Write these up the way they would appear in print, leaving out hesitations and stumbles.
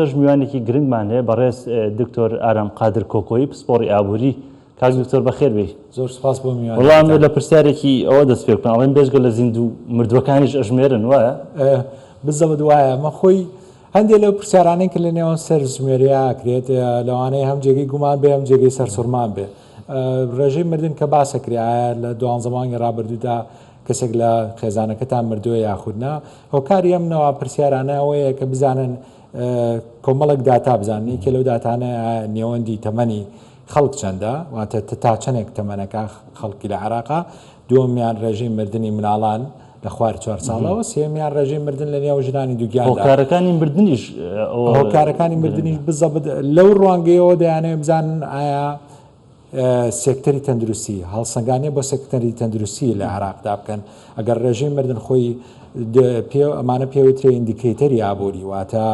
ئێستاش میوانێکی گرنگمان هەیە بەڕێز دکتۆر ئارام قادر کۆکۆیی پسپۆڕی ئابووری. کاک دکتۆر بەخێر بێی. زۆر سوپاس بۆ وەڵا ئەمەوێ میوانداریتان. لە پرسیارێکی ئەوە دەست پێ بکەم ئەڵێن بێجگە لە زیندوو مردووەکانیش ئەژمێرن وایە؟ بزەبت وایە. ئەمە خۆی هەندێ لەو پرسیارانەی کە لە نێوان سەرژمێریا ئەکرێت لەوانەیە هەم جێگەی گومان بێ هەم جێگەی سەرسوڕمان بێ. ڕێژەی مردن کە باس ئەکرێ ئایا لە دوانزە مانگی ڕابردوودا کەسێک لە خێزانەکەتان مردووە یاخود نا؟ هۆکاری ئەم نەوە پرسیارانە ئەوەیە کە بزانن کۆمەڵێک داتا بزانن، یەکێ لەو داتانە نێوەندی تەمەنی خەڵک چەندە، واتە تا چەندێک تەمەنەکە خەڵکی لە عێراقا، دووەمیان ڕێژەی مردنی مناڵان لە خوار چوار ساڵەوە، سێیەمیان ڕێژەی مردن لە نێو ژنانی دووگیاندا. هۆکارەکانی مردنیش ئەوە هۆکارەکانی مردنیش بزەبت لەو ڕوانگەیەوە دەیانەوێت بزانن ئایا سێکتەری تەندروستی، هەڵسەنگاندنی بۆ سێکتەری تەندروستی لە عێراقدا بکەن، ئەگەر ڕێژەی مردن خۆی پێ ئەمانە پێوترێ indicator ی ئابووری واتە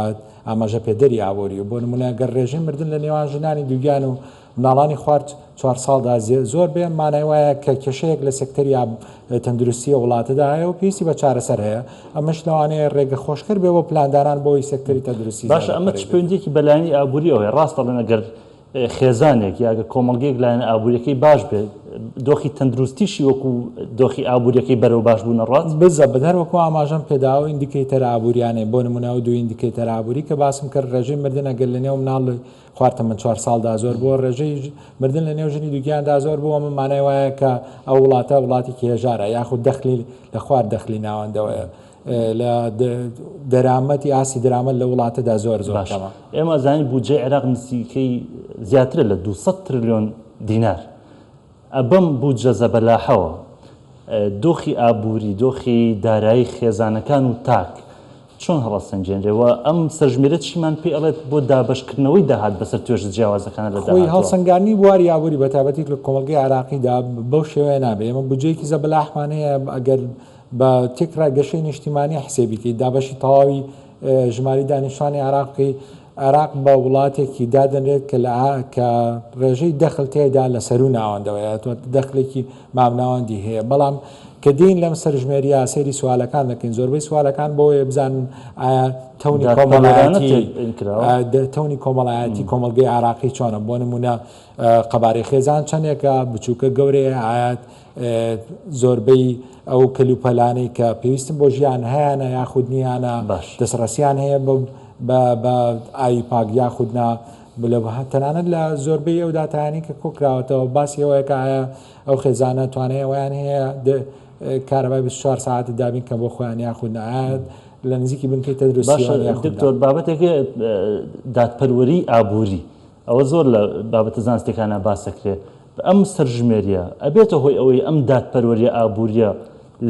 ئاماژە پێدەری ئابووری بۆ نمونە گەر ڕێژەی مردن لە نێوان ژنانی دووگیان و مناڵانی خوار چوار ساڵدا زۆر بێ مانای وایە کە کێشەیەک لە سێکتەری تەندروستی وڵاتەدا هەیە و پێویستی بە چارەسەر هەیە ئەمەش لەوانەیە ڕێگە خۆشکەر بێ بۆ پلاندانان بۆی سێکتەری تەندروستی باشە ئەمە چ پەیوەندیەکی بەلایەنی ئابووریەوە هەیە ڕاست دەڵێن ئەگەر خێزانێک یا گەر کۆمەڵگەیەک لایەنە ئابووریەکەی باش بێت دۆخی تەندروستیشی وەکو دۆخی ئابووریەکەی بەرەو باش بوون ئەڕوات؟ بزەبت هەر وەکو ئاماژەم پێدا ئەو indicator ە ئابووریانەی بۆ نموونە ئەو دوو indicator ە ئابووری کە باسم کرد ڕێژەی مردن ئەگەر لە نێو مناڵی خوار تەمەن چوار ساڵدا زۆر بووە ڕێژەی مردن لە نێو ژنی دووگیاندا زۆر بووە ئەمە مانای وایە کە ئەو وڵاتە وڵاتێکی هەژارە یاخود دەخلی لە خوار دەخلی ناوەندەوەیە. لە دەرامەتی ئاستی دەرامەت لە وڵاتەدا زۆر زۆر باشە کەمە. ئێمە ئەزانین بودجەی عێراق نزیکەی زیاترە لە 200 ترلیۆن دینار ئە بەم بودجە زەبەلاحەوە دۆخی ئابووری دۆخی دارایی خێزانەکان و تاک چۆن هەڵەسەنگێنرێ و ئەم سەرژمێرە چیمان پێ ئەڵێت بۆ دابەشکردنەوەی داهات بەسەر توێژە جیاوازەکانە لە خۆی داهاتووە؟ هەڵسەنگاندنی بواری ئابووری بە تایبەتی لە کۆمەڵگەی عێراقیدا بەو شێوەیە نابێ ئێمە بودجەیەکی زەبەلاحمان هەیە ئەگەر بە تێکڕای گەشەی نیشتیمانی حسێبی کەی، دابەشی تەواوی ژمارەی دانیشتوانی عێراق بکەی، عێراق بە وڵاتێکی دادەنرێت کە لە کە ڕێژەی دەخل تێیدا لە سەروو ناوەندەوەیە، دەخلێکی مامناوەندی هەیە، بەڵام کە دێین لەم سەرژمێرییە سەیری سوالەکان دەکەین، زۆربەی سوالەکان بۆیە بزانن ئایا تەونی دادپەروەرانە کۆمەڵایەتی تێ کراوە؟ تەونی کۆمەڵایەتی کۆمەڵگەی عێراقی چۆنە، بۆ نموونە قەبارەی خێزان چەندێکە، بچووکە گەورەیە، ئایا زۆربەی ئەو کەلوپەلانەی کە پێویستن بۆ ژیان هەیانە یاخود نییانە، باش. دەستڕەسیان هەیە بە ئاوی پاک یاخود نا، تەنانەت لە زۆربەی ئەو داتایانەی کە کۆکراوەتەوە باسی ئەوەیە کە ئایا ئەو خێزانە توانای ئەوەیان هەیە کارەبای 24 سەعات دابین کەن بۆ خۆیان یاخود نا، ئایا لە نزیکی بنکەی باشە تەندروستیەوەن یاخود نا. دکتۆر بابەتێک هەیە دادپەروەری ئابووری ئەوە زۆر لە بابەتە زانستیەکانا باس ئەکرێ ئەم سەرژمێریە ئەبێتە هۆی ئەوەی ئەم دادپەروەریە ئابووریە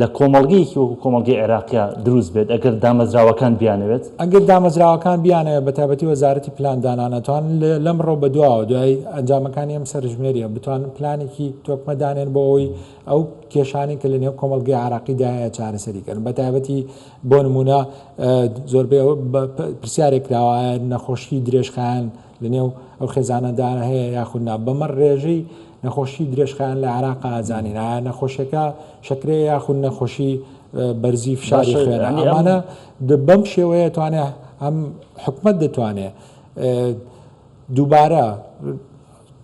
لە کۆمەڵگەیەکی وەکو کۆمەڵگەی عێراقیا دروست بێت ئەگەر دامەزراوەکان بیانەوێت؟ ئەگەر دامەزراوەکان بیانەوێت بە تایبەتی وەزارەتی پلاندانان ئەتوانن لەمڕۆ بەدواوە دوای ئەنجامەکانی ئەم سەرژمێریە بتوانن پلانێکی تۆکمە دانێن بۆ ئەوەی ئەو کێشانەی کە لە نێو کۆمەڵگەی عێراقیدا هەیە چارەسەری کەن بە تایبەتی بۆ نمونە زۆربەی پرسیارێک کراوە ئایا نەخۆشی درێژخایەن لەنێو ئەو خێزانەدا هەیە یاخود نا، بەمە ڕێژەی نەخۆشی درێژخایەن لە عێراق ئازانین ئایا نەخۆشیەکە شەکرەیە یاخود نەخۆشی بەرزی فشاری باشە خوێنە یعنی ئەم ئەمانە بەم شێوەیە توانێ هەم حکومەت دەتوانێ دووبارە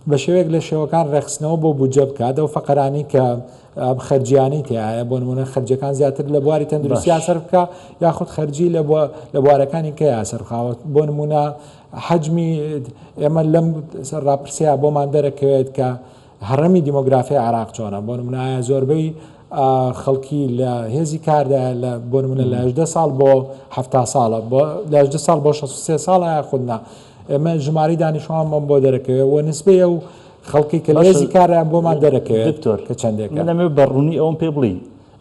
بە شێوەیەک لە شێوەکان ڕێکخستنەوە بۆ بودجە بکات ئەو فەقەرانەی کە ئەم خەرجیانەی تیایە بۆ نمونە خەرجەکان زیاتر لە بواری تەندروستیا باش سەرف بکە یاخود خەرجی لە لە بوارەکانی کەیا سەرخاوە بۆ نمونە حەجمی ئێمە لەم ڕاپرسیە بۆمان دەرەکەوێت کە هەڕەمی دیمۆگرافی عێراق چۆنە بۆ نمونە ئایا زۆربەی خەڵکی لە هێزی کاردا لە بۆ نمونە لە 18 ساڵ بۆ 70 ساڵە بۆ لە 18 ساڵ بۆ 63 ساڵە یاخود نا ئێمە ژمارەی دانیشتوانمان بۆ دەرەکەوێت و نسبەی ئەو خەڵکی کە لە باشە هێزی کاران بۆمان دەرەکەوێت دکتۆر کە چەندێکە. من ئەمەوێت بە ڕوونی ئەوەم پێ بڵێی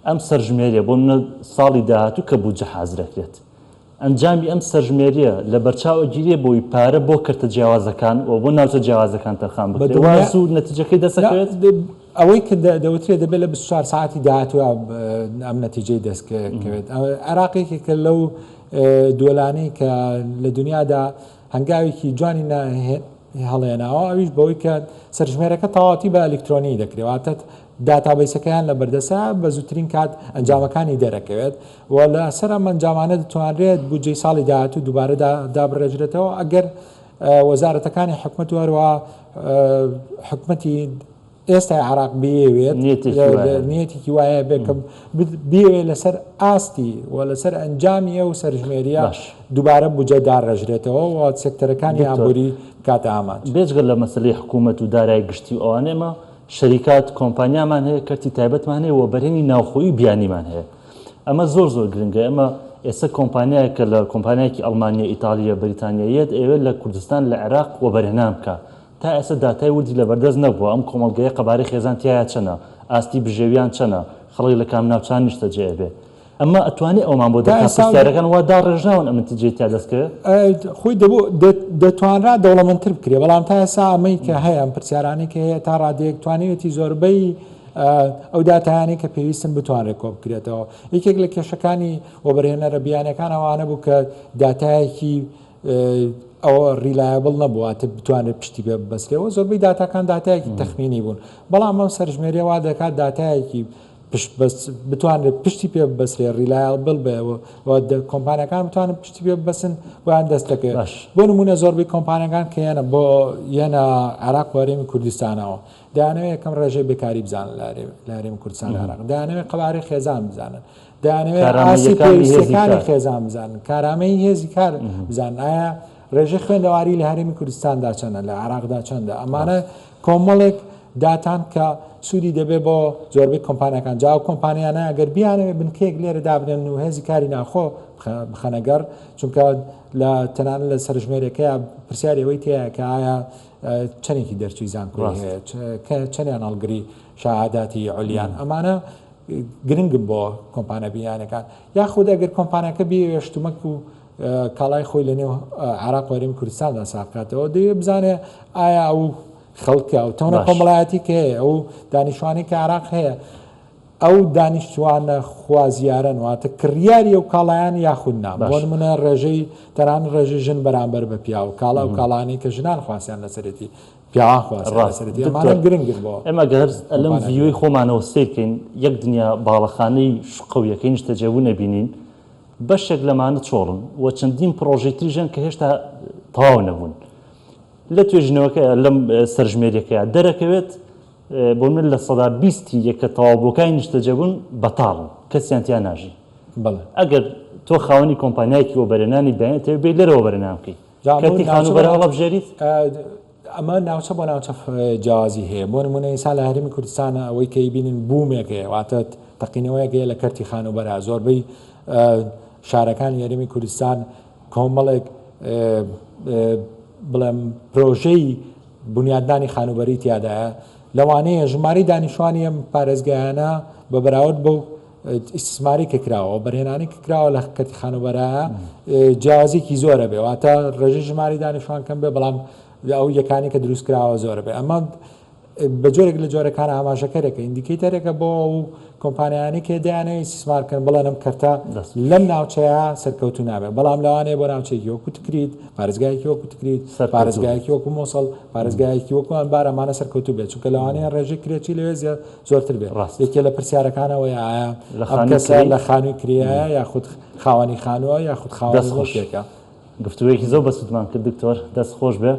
ئەم سەرژمێریە بۆ منە ساڵی داهاتوو کە بودجە حازرەکرێت ئەنجامی ئەم سەرژمێریە لە بەرچاو ئەگیرێ بۆی پارە بۆ کەرتە جیاوازەکان و بۆ ناوچە جیاوازەکان تەرخان بە بکرێت وا دڵنیا زوو نەتیجەکەی نا دەستەکەوێت؟ ئەوەی کە دەوترێت دەبێت لە 24 سەعاتی داهاتووە ئەم نەتیجەی دەست کەوێت. عێراق یەکێکە لەو دووەلانەی کە لە دنیادا هەنگاوێکی جوانی هەڵێناوە ئەویش بەوەی کە سەرژمێرەکە تەواوەتی بە ئەلیکترۆنی دەکرێت واتە database ەکەیان لە بەردەسە بە زووترین کات ئەنجامەکانی دەرەکەوێت و لەسەر ئەم ئەنجامانە دەتوانرێت بودجەی ساڵی داهاتوو دووبارە دابڕێژرێتەوە ئەگەر وەزارەتەکانی حکومەت و هەروەها حکومەتی ئێستای عێراق بیەوێت نیەتێکی وایە بێ کە بیەوێت لەسەر ئاستی و لەسەر ئەنجامی ئەو سەرژمێریە دووبارە بودجە داڕێژرێتەوە و سێکتەرەکانی ئابووری بکاتە ئامانج. بێجگە لە مەسەلەی حکوومەت و دارای گشتی و ئەوانە ئێمە شەریکات، کۆمپانیامان هەیە، کەرتی تایبەتمان هەیە، وەبەرهێنی ناوخۆیی و بیانیمان هەیە. ئەمە زۆر زۆر گرنگە. ئێمە ئێستا کۆمپانیایەک کە لە کۆمپانیایەکی ئەڵمانییە، ئیتاڵییە، بەریتانیاییە دەیەوێت لە کوردستان، لە عێراق وەبەرهێنان بکا. تا ئێستا داتای وردی لەبەردەست نەبووە، ئەم کۆمەڵگەیە قەبارەی خێزان تیایا چەنە، ئاستی بژێویان چەنە، خەڵک لە کام ناوچان نیشتەجێ ئەبێ. ئەمە ئەتوانێ ئەوەمان بۆ تا دەرکا ئێستا پرسیارەکان وا داڕێژراون ئەم نتیجەی تیا دەست کەوێ؟ خۆی دەبوو دەتوانرا دەوڵەمەندتر بکرێ، بەڵام تا ئێستا ئەمەی کە هەیە، ئەم پرسیارانەی کە هەیە تا ڕادەیەک توانیویەتی زۆربەی ئەو داتایانەی کە پێویستن بتوانرێت کۆ بکرێتەوە. یەکێک لە کێشەکانی وەبەرهێنەرە بیانیەکان ئەوانە بوو کە داتایەکی ئەوە reliable نەبوو واتە بتوانرێت پشتی پێ ببەسترێەوە زۆربەی داتاکان داتایەکی تەخمینی بوون بەڵام ئەم سەرژمێریە وا دەکات داتایەکی پشت بەس بتوانرێت پشتی پێ ببەسترێ reliable بێ و کۆمپانیەکان بتوانن پشتی پێ ببەستن بۆیان دەست دەکەوێت باش. بۆ نمونە زۆربەی کۆمپانیەکان کە یەنە بۆ یەنە عێراق و هەرێمی کوردستانەوە دەیانەوێت یەکەم ڕێژەی بێکاری بزانن لە هەرێم لە هەرێمی کوردستان عێراق دەیانەوێت قەبارەی خێزان بزانن دەیانەوێت ئاستی کارامەییەکانی هێزی پێویستیەکانی کار. خێزان بزانن، کارامەیی هێزی کار بزانن، ئایا ڕێژەی خوێندەواری لە هەرێمی کوردستاندا چەندە، لە عێراقدا چەندە، ئەمانە کۆمەڵێک داتان کە سوودی دەبێت بۆ زۆربەی کۆمپانیاکان، جا ئەو کۆمپانیانە ئەگەر بیانەوێت بنکەیەک لێرە دابنێن و هێزی کاری ناوخۆ بخەنە گەڕ، چونکە لە تەنانەت لە سەرژمێریەکەیا پرسیاری ئەوەی تێیە کە ئایا چەندێکی دەرچووی زانکۆی هەیە، چەندیان هەڵگری شەهاداتی عولیان، ئەمانە گرنگن بۆ کۆمپانیا بیانیەکان یاخود ئەگەر کۆمپانیاکە بیەوێت شتومەک و کاڵای خۆی لە نێو عێراق و هەرێمی کوردستاندا ساغ بکاتەوە دەیەوێت بزانێ ئایا ئەو خەڵکە ئەو تەونە کۆمەڵایەتی کە هەیە ئەو دانیشتوانی کە عێراق هەیە ئەو دانیشتوانە خوازیارن واتە کڕیاری ئەو کاڵایان یاخود نا بۆ نمونە ڕێژەی تەنان ڕێژەی ژن بەرامبەر بە پیاو کاڵا و کاڵانەی کە ژنان خواستیان لەسەرێتی پیاوان خواستیان ڕاست لەسەرێتی ئەمانە دکتۆر گرنگن بۆ ئێمە گەر لەم کۆمپانیا ڤیدیۆی خۆمانەوە سەیر کەین یەک دنیا باڵەخانەی شوقە و یەکەی نیشتەجێبوون ئەبینین بەشێک لەمانە چۆڵن و چەندین پڕۆژەی تریش هەن کە هێشتا تەواو نەبوون لە توێژینەوەکە لەم سەرژمێریەکەیا دەرەکەوێت بۆ من 20% یەکە تەواوبووەکانی نیشتەجێبوون بەتاڵن کەسیان تیا ناژی بەڵێ ئەگەر تۆ خاوەنی کۆمپانیایەکی وەبەرهێنانی بیانی ئەتەوێت بێی لێرە وەبەرهێنان بکەی جا ئەمە کەرتی ناوچە بۆ خانووبەرە ناوچە هەڵەبژێریت؟ ئەمە ناوچە بۆ ناوچە جیاوازی هەیە بۆ نمونە ئینسان لە هەرێمی کوردستان ئەوەی کە ئەیبینین بوومێک هەیە واتە تەقینەوەیەک هەیە لە کەرتی خانووبەرە زۆربەی شارەکانی هەرێمی کوردستان کۆمەڵێک بڵێم پرۆژەی بنیادنانی خانووبەری تیادایە لەوانەیە ژمارەی دانیشتوانی ئەم پارێزگایانە بە بەراورد بەو ئیستیسماری کە کراوە وەبەرهێنانی کە کراوە لە کەرتی خانووبەرایە جیاوازیکی زۆرە بێ واتە ڕێژەی ژماری دانیشتوان کەم بێ بەڵام ئەو یەکانی کە دروست کراوە زۆرە بێ ئەمە بە جۆرێک لە جۆرەکان ئاماژەکەرێکە indicator ێکە بۆ ئەو کۆمپانیانی کە دەیانەوێت ئیستیسمار کەن بڵێن ئەم کەرتە لەم ناوچەیە سەرکەوتوو نابێت بەڵام لەوانەیە بۆ ناوچەیەکی وەکو تکریت پارێزگایەکی وەکو تکریت پارێزگایەکی وەکو مۆسڵ پارێزگایەکی وەکو ئەنبار ئەمانە سەرکەوتوو بێت چونکە لەوانەیە ڕێژەی کرێچی لەوێ زۆرتر بێت ڕاست. یەکێ لە پرسیارەکان ئەوەیە ئایا لە ئەم خانووی کەسە کرێی؟ لە خانووی کرێیە یاخود خاوەنی خانووە یاخود خاوەنی دەست خۆش. موڵکێکە. گفتوگۆیەکی زۆر بەسوودمان کرد دکتۆر دەست خۆش بێ.